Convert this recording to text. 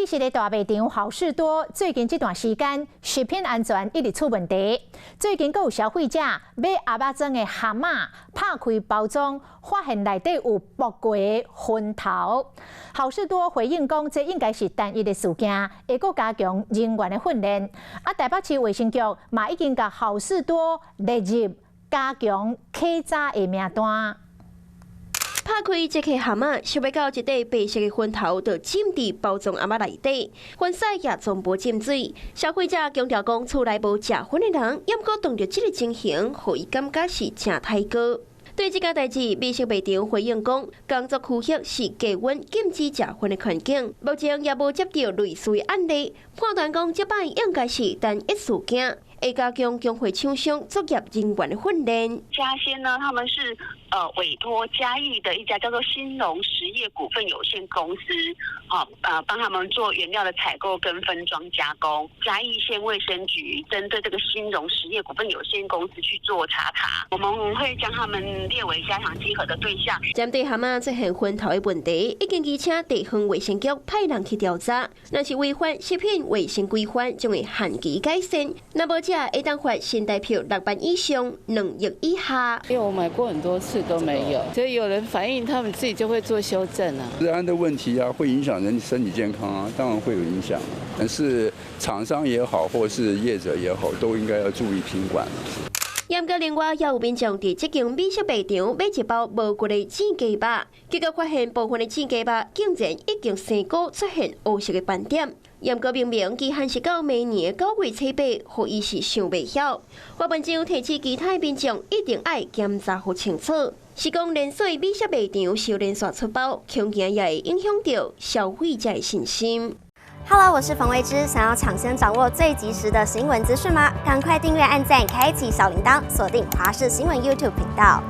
美食的大賣場好市多，最近這段時間食品安全一直出問題。最近閣有消費者買盒仔裝的蚶仔，拍開包裝，發現內底有剝過的粉頭。好市多回應講，這應該是單一的事件，會閣加強人員的訓練。啊，台北市衛生局嘛已經共好市多列入加強稽查的名單。拍開這個蚶仔，想欲到一塊白色的粉頭，就浸佇包裝盒仔內底，粉色也全部浸水。消費者強調講，厝內無食薰的人，猶閣碰著這个情形，予伊感覺是誠刣哥。對這件代誌，美食賣場回應講，工作區域是低溫禁止食薰的環境，目前也無接到類似的案例，判斷講這擺應該是單一事件。會加強供貨廠商作業人員的訓練。嘉鮮呢，他們是委託嘉義的一家叫做興隆實業股份有限公司，好，幫他們做原料的採購跟分裝加工。嘉義縣衛生局針對這個興隆實業股份有限公司去做查查，我們會將他們列為加強稽核的對象。針對蚶仔出現粉頭的問題，已經籲請地方衛生局派人去調查。若是違反食品衛生規範，將會限期改善。若無者會當罰新台幣6萬以上2億以下。因為我買過很多次都沒有，所以有人反映，他們自己就會做修正啊。食安的問題啊，會影響人身體健康啊，當然會有影響。但是廠商也好，或是業者也好，都應該要注意品管。毋過另外也有民眾佇這間美食賣場買一包無骨的煎雞肉，結果發現部分的煎雞肉竟然已經生菇出現烏色的斑點。毋過明明期限是到明年9月初8，予伊是想袂曉。發文章提醒其他民眾一定愛檢查予清楚。是講連鎖美食賣場受連續出包，恐驚也會影響著消費者的信心。 Hello，我是馮慧芝，想要搶先掌握最及時的新聞資訊嗎？趕快訂閱、按讚、開啟小鈴鐺，鎖定華視新聞 YouTube 頻道。